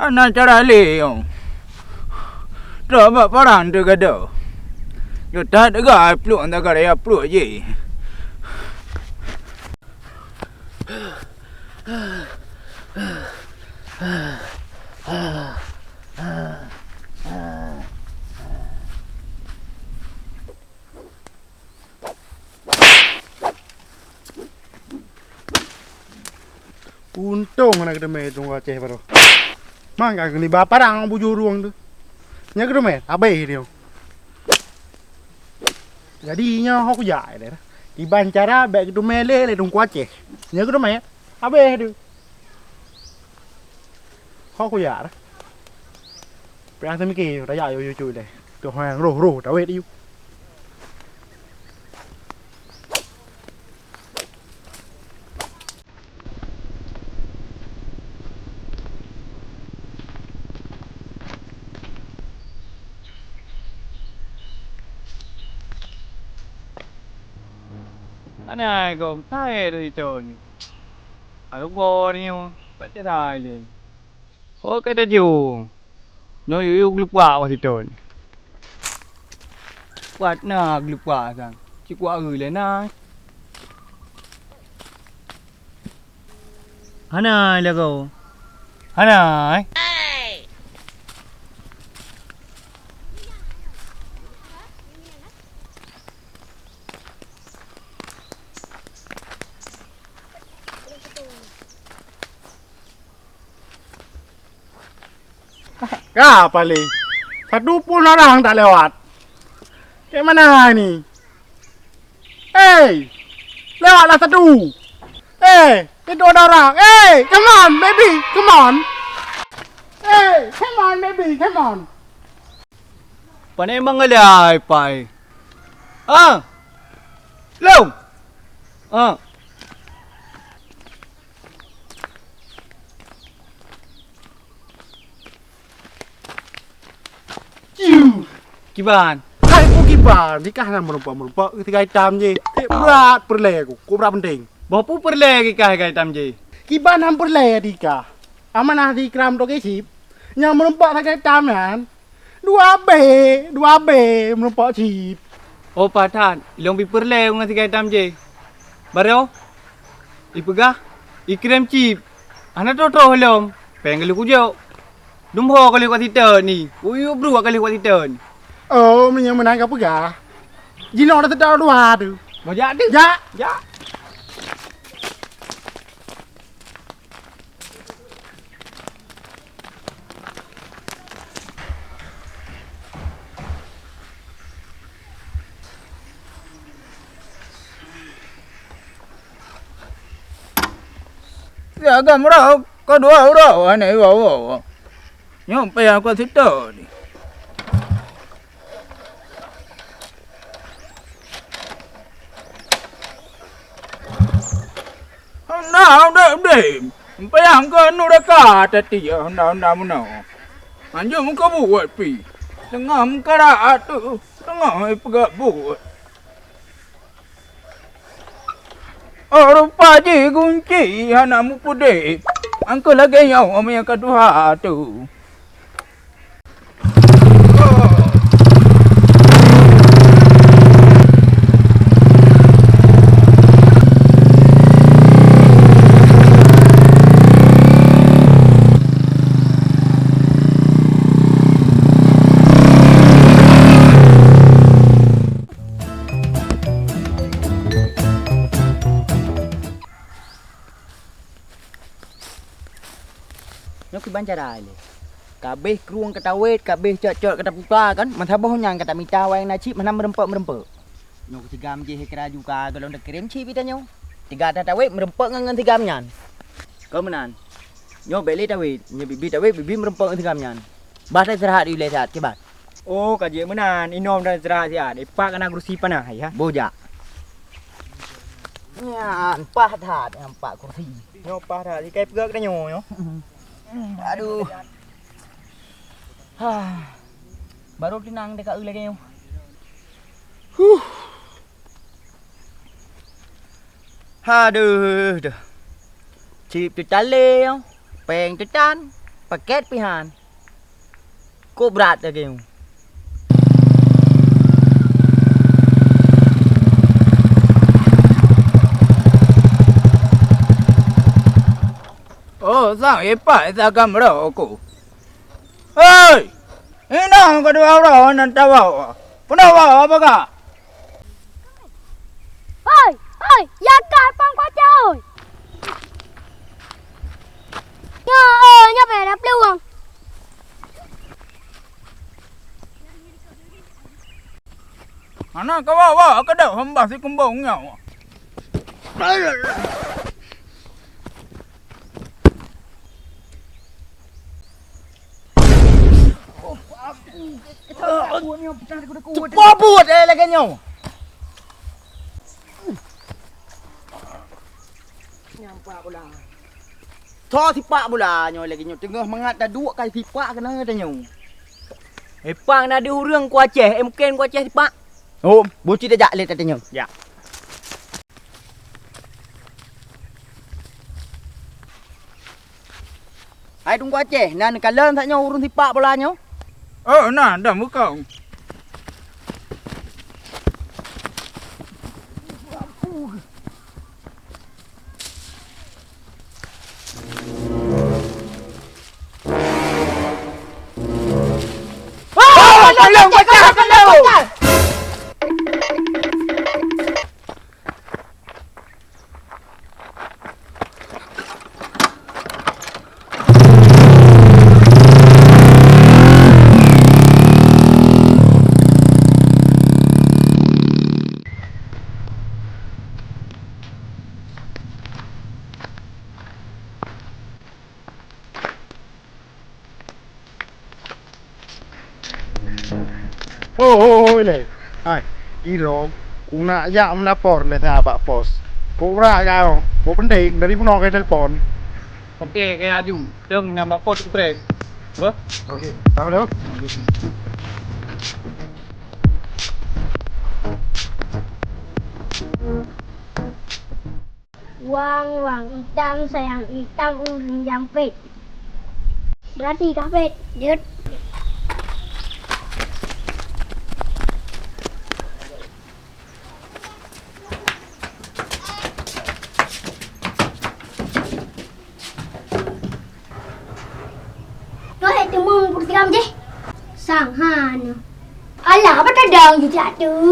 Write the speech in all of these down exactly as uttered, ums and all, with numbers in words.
Hana cara lé nyoe. Trok bak parang teuh gadôh. Yôh that teuga pluek, teuga raya pluek jih. Untông hana geuteumé Teungku Aceh baroe. Mangka geuniba parang bujur ureueng teuh. Nyan geuteumé, habéh nyoe. Jadi nyoe ho kujak lé. Kiban cara bèk geuteumé lé, lé Teungku Aceh. Nyan geuteumé, habéh teuh. Ho kujak. Payah teumike, tajak yue-yue cuy lé. Tuh, roh, roh, tawét yue. Anai gom, tahe dari ton. Aduh, bor ni, baca dah ni. Ho ka taju. Nyoe yue geuleupah bak siton. Pat na geuleupah sang. Cit kuat lé na. Hana lagoe. Hana, eh? Ka paléng. Satu pun orang tak lewat. Kayak mana ni? Hei! Lewatlah satu. Hei, itu ada orang. Hei, come on, baby, come on. Hei, come on, baby, come on. Pane mangalai pai. Ah! Long! Ah! Ciu! Kiban? Hai, peue kiban? Dikah na meurumpok-meurumpok, tiga itam je. Tik brat peureulèe ku, ku brat penting. Boh peue peureulèe dikah tiga itam je? Kiban han peureulèe dikah. Amanah di kram toke cip. Nyang meurumpok tiga itam nyan. Dua bé, dua bé meurumpok cip. Oh, paih that, ilôn bi peureulèe ngon tiga itam je. Baroe, ipeugah, ikrém cip. Hana troh-troh lom, péng ka lheueh kujok. Dum ho ka lheueh kuat siteun ni, uyue bruek ka lheueh kuat siteun. Oh, meunyoe meunan kapeugah. Jinoe na seutôt dua tu. Mau jak tu? Jak. Jak. Siagam rôh, keudua uroe hana iwoe-woe. Nyoe payah kuat siteun ni. Hana udép-udép, payah keu nuraka teutie hana-hana meunoe. Hanjeuet meukeubeuet pih, teungoh meukarat ateueh, teungoh ipeugah buet. Oh, rupa jih gunci hana meupeudeh. Angkeuh lagèe nyoe meunyoe ka tuha tu. Nyoe kiban cara lé. Kabéh krueng ka tawét, kabéh cot-cot ka taputa kan, meusaboh nyang ka tamita wayang na cit meunan meureumpok-meureumpok. Nyoe keu sigam jih keu laju ka gohlom takirém cit bit tanyoe. Tiga that tawét meureumpok ngon, ngon sigam nyan. Kon meunan. Nyoe bèk lé tawét, nyoe bibi tawét, bibi meureumpok ngon sigam nyan. Bah that istirahat ilèe siat, kiban. Oh, ka jeuet meunan, inong dan istirahat siat. Ipak kana kursi panah, ya. Boh jak. Nyan, paih that, nyan pak kursi. Nyoe paih that, ikai peugah keu tanyoe, nyoe. Aduh. Hah. Baru teunang deka eu lagèe nyoe. Huh. Aduh, duh. Cip teutalé, péng teutan. Paket pih han. Kok brat lagèe nyoe. Oh, sang ipak isa gamro ku. Hei! Inong keudua uroe nan tawoe. Peunoh woe apa kah? Hei, hei, ya kah pang kuaca, oi. Nyoe, oi, nyoe payah na peuluwang. Hana kawa-wa keudeh hamba sikumbong nyoe. Cepat buet, eh, lagèe nyoe. Tho sipak bula nyoe lagèe nyoe, teungoh mangat taduek ka sipak keunoe tanyoe. Ipang na di ureueng ku Aceh, eh, mungken ku Aceh sipak. Oh, buci tajak lé tanyoe. Ya. Hai Teungku Aceh, na neukalon sak nyoe ureueng sipak bula nyoe? Oh, na, dam bukong. Hôi, hôi, hôi lé. Hai, ilong, ku nak jak meulapor lé na bak pos. Kok brat ka, kok penting, dari bunoe ka telepon. Oke, kaya aju. Dong, na bak pos ku trek. Bah? Oke, tahu dah. Wang, wang, itam sayang itam ureueng jampét. Berarti kah pét, jeuet. Nyoe hai teumong peutigam jih. Sang hana. Alah, apa tadang ju jak tu?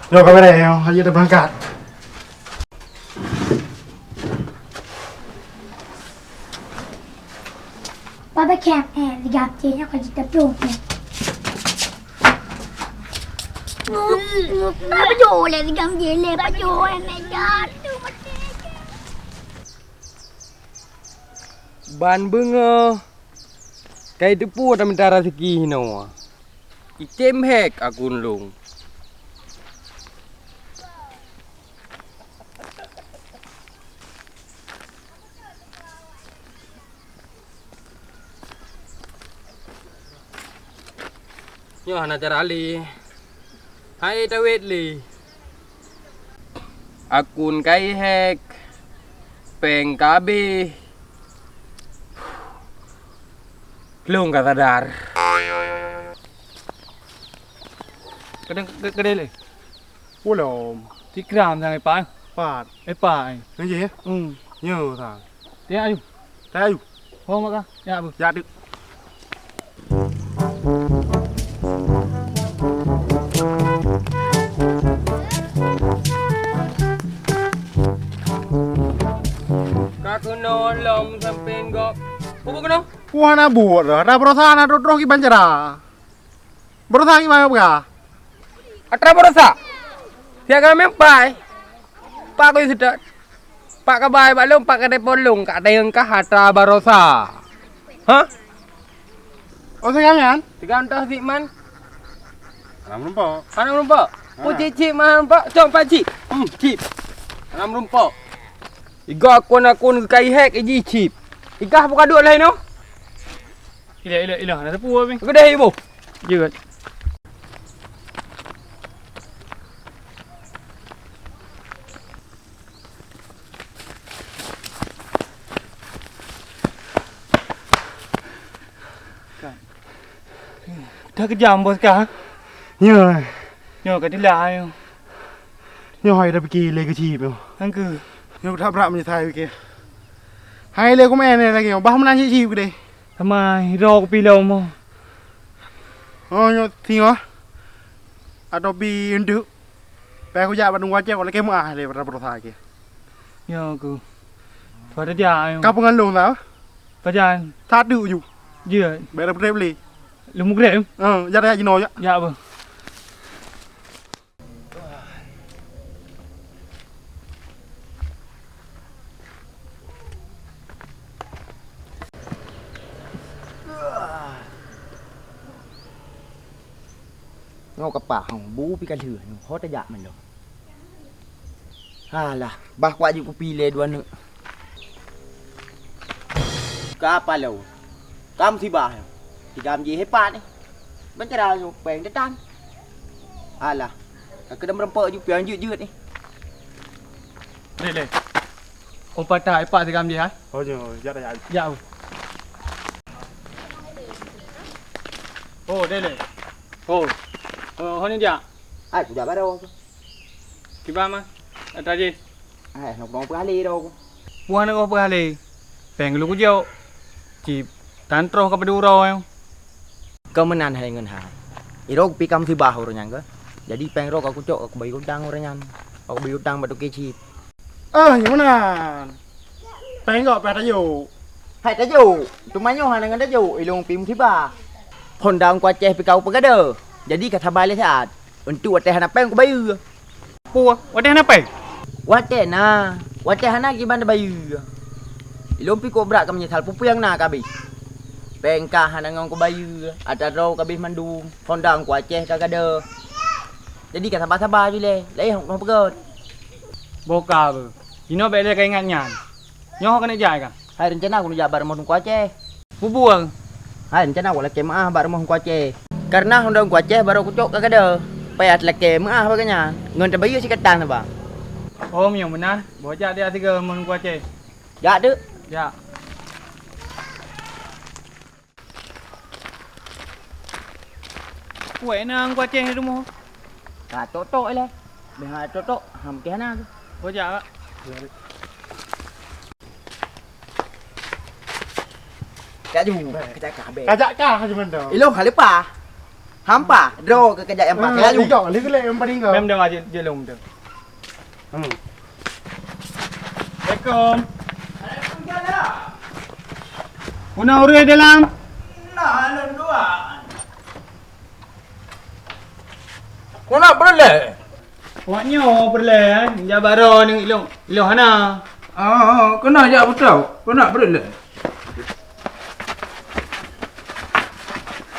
Nyoe kamera nyoe, ayo dah berangkat. Baba Cam, eh, digam cek nyoe ka jiteupeue. Pajoh lé digam jilé, pajoh, eh, meja tu, mati. Ban beungoh, kai teupeu tamita raseuki hinoe. Item hék akun lôn. Nyoe hana cara lé. Hai tawét lé. Akun kai hék. Péng ka abéh. Lôn ka sadar. Kadang ke-, kedai lé. Ulôn. Tikram sang ipai. Pat. Ipai. Nang jih ya? Hmm. Nyoe sang. Tiap ayu. Tiap ayu. Ho mak ka? Ya bu. Ya tu. Ka keunoe lom sampéng gob. Peue keunoe? Wah na buet dah. Dah berusaha na droe-droe kiban cara. Berusaha kiban peugah. Atra berusaha. Tiang kami empat. Pak kau seudeh. Pak kabai bak lôn, pak ka telepon lôn, ka tayang ka harta barosa. Ha? Oh, siapa nyan? Tiga entah si man. Anak merumpok. Anak merumpok. Ha. Cip, cip, anak merumpok. Cong, pak cip. Hmm, cip. Anak merumpok. Iga akun-akun kai hack iji cip. Iga buka duit lain tu. Ilah, ilah, ilah. Nak tepu, Bang. Gede ibu. Jeuet. Dah kejam, bos, kah? Ya. Nyoe ka dilah, ayo. Nyoe hai dah pikir lé keuchip nyoe. Angku. Nyoe dah brat meunyoe sai pikir. Hai lé kumén lagèe nyoe, bah meunan cit chip keudeh. Sama iro kupi lom. Oh, nyoe singoh. Atau pi eunteuk. Payah kujak bak Teungku Aceh, kok lakèe meu'ah lé bak beurasa kèe. Nyoe ku. Pada jak, ayo. Ka peungon lôn tau. Pajan. Satu ju. Jeuet. Bèk na peudeh beli. Lôn mugreb. Ha, jak, jak jinoe jak. Jak apa? Nyoe kapah, bu pi ka lheueh nyoe, ho tajak mandum. Alah, bah kuat jih kupi lé dua neuk. Ka paloe. Ka musibah nyoe. Tigam jih hepat nyoe. Ban cara nyoe péng datang. Alah, ka keudeuh meureumpok ju piang jeuet-jeuet nyoe. Lé, lé. Oh, patah ipak tigam jih, ha? Oh, nyoe, jak, jak. Jak. Oh, deh, lé. Oh. Oh, ho ni jak. Ai, kujak baroe. Kiban ma? Ata jih. Eh, nyoe peuhalé dah. Puah nyoe peuhalé. Péng lôn kujok. Cit tan troh ka padum uroe nyoe. Ka meunan hai ngon hai. Iro kupi ka musibah ureueng nyan ka. Jadi péng ro ka kucok ka kubayeue utang ureueng nyan. Ka kubayeue utang bak toke cit. Ah, nyang meunan. Péng gob payah tajok. Hai tajok, teuma nyoe hana ngon tajok, ilôn pi musibah. Honda Teungku Aceh pi ka kupeugada. Jadi ka sabai lé siat. Untuk watèe hana péng kubayeue. Peue? Watèe hana péng? Watèe na, watèe hana kiban tabayeue. Ilôn pi kok brat ka meunyeusal peue-peue nyang na ka abéh. Péng ka hana ngon kubayeue, atra droe ka abéh mandum, honda Teungku Aceh ka gada. Jadi ka saba-saba ju lé, laén hok peugöt. Boh ka beuh. Jinoe bèk lé ka ingat nyan. Nyoe keuneuk jai ka? Hai rencana keuneuk jak bak rumoh Teungku Aceh. Peue buet? Hai rencana keuneuk lakèe meu'ah bak rumoh Teungku Aceh. Kareuna honda Teungku Aceh barô kucok ka gada. Payah talakèe meu'ah bak gobnyan. Ngon tabayeue sikatan saba. Oh, meunyoe meunan, boh jak di sigoe rumoh Teungku Aceh. Jak, Teuk. Jak. Weh, na Teungku Aceh di rumoh. Ka tok-tok ilèe. Bèk ha tok-tok, ham keuh na. Boh jak, Kak. Kajak ju, kajak kah bèk. Kajak kah ju mantong. Ilôn ka leupah. Hampa, droe keu kajak nyang pakai aju. Tiga kali gelek nyang paling kau. Mem dong aja jelong tu. Hmm. Assalamualaikum. Waalaikumsalam. Una ureueng dalam? Nah, alun dua. Kau nak berleh? Awak nyoe berleh, eh? Jak baro ni ilong, ilong hana. Ah, kena jak betul. Kau nak berleh?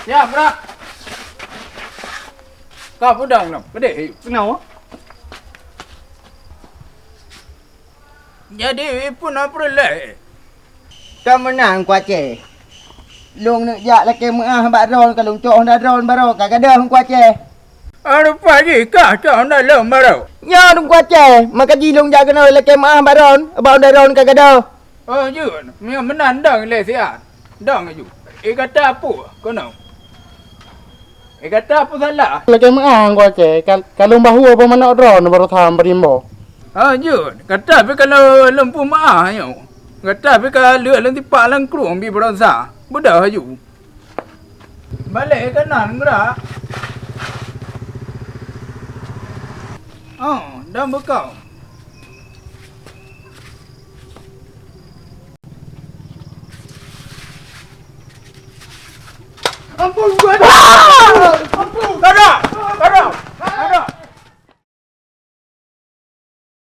Ya, bro. Kau pudang nak pedih. Kenapa? Jadi, ipun na peureulèe? Ka meunan Teungku Aceh. Lôn neuk jak lakèe meu'ah bak droen, ka lôn cok honda droen baroe ka gadôh Teungku Aceh. Ah, rupa jih kah cok honda lôn baroe? Nyoe Teungku Aceh, maka jih lôn jak keunoe lakèe meu'ah bak droen, bak honda droen ka gadôh. Oh, jeuet. Meunyoe meunan dong lé siat. Dong laju. Eh, gata peue keunoe? Eh, gata peue salah? Lakèe meu'ah Teungku Aceh, ka, ka lôn bahue boh manok droen baroesa bak rimbo. Ha, jeuet. Gata pih ka lôn, lôn peumeu'ah nyoe. Gata pih ka lheueh lôn tipak lam krueng bi baroesa. Beudôh laju. Balek keunan geurak. Oh, dong beuko. Ampun, Tuhan.